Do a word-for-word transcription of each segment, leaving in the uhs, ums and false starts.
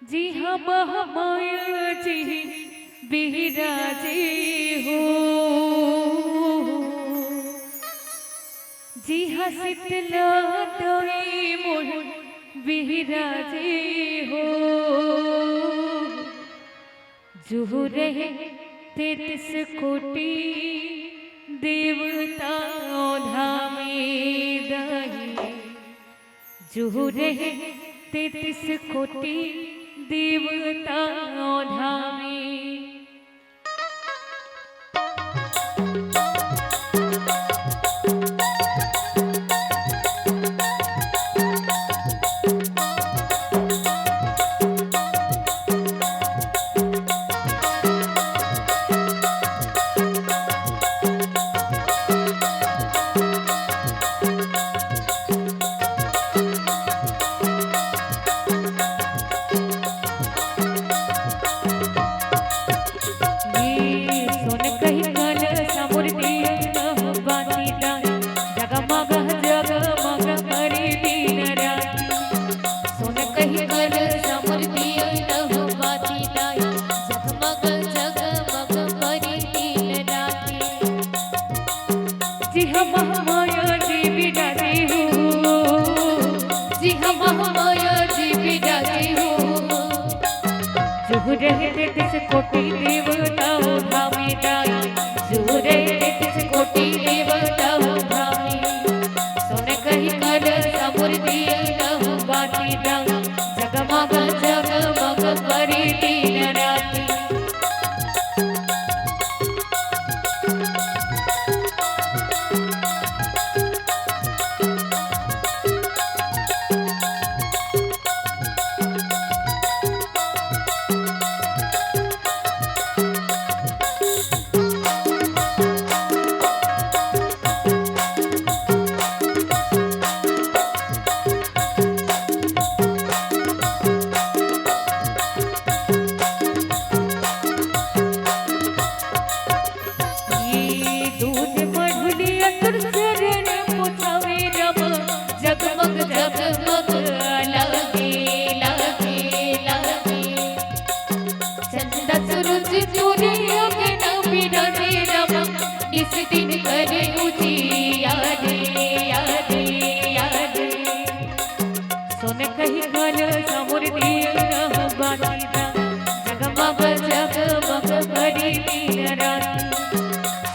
जिहां महामाया जी बिराजे हो, जिहां शीतला दाई मोर बिराजे हो। जुहू रहे तेतीस कोटि देवता धामे दाई। जुहू रहे तेतीस कोटि देवता धामे। ये सोन कही कलसा मोर दिया बाती दाई, जगमग जगमग करे दिन राती। सोन कही कलसा मोर दिया बाती दाई, जगमग जगमग करे दिन राती। जिहां महामाया जी बिराजे हो, जिहां महामाया जी बिराजे हो। जुहू रहे तेतीस कोटि देवता धामे दाई, जुहू रहे तेतीस कोटि देवता धामे। सोन कही कलसा मोर दिया बाती दाई, जगमग जगमग करे दिन राती। ये दूध मधुलिया तोर चरण पोछावे रामा, जगमग जगमग लागे, लागे, लागे। चंदा सूरज तोरे अंगना बिराजे रामा, निस दिन करे उजियारे, यारे, यारे। सोन कही कलसा मोर दिया बाती दाई, जगमग जगमग करे दिन राती।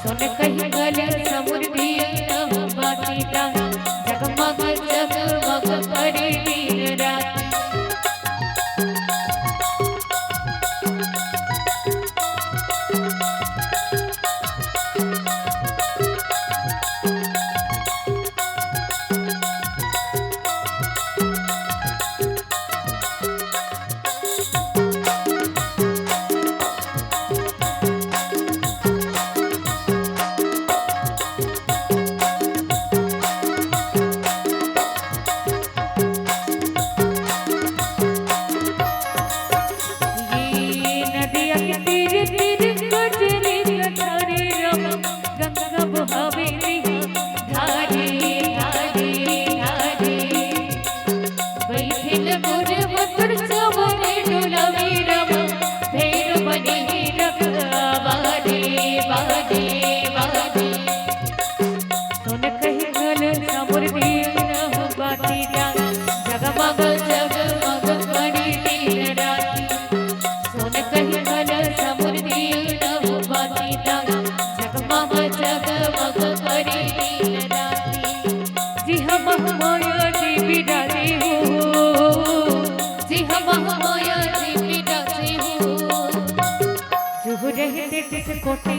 सोन कही कलसा मोर दिया बाती दाई, जगमग जगमग करे दिन राती। ये नदिया के तीर तीर कजरी कटारे रामा, गंगा बहावे रिहा धारे, धारे, धारे। बइठिन गुर मथुर सवारे डोलावे रामा, भैरव बने हे रखवारे, वारे, वारे। सोन कही कलसा मोर दिया बाती दाई, जगमग जगमग करे दिन राती। सोन कही कलसा मोर दिया बाती दाई, जगमग जगमग करे दिन राती। जिहां महामाया जी बिराजे हो, जिहां महामाया जी बिराजे हो। जुहू रहे तेतीस कोटि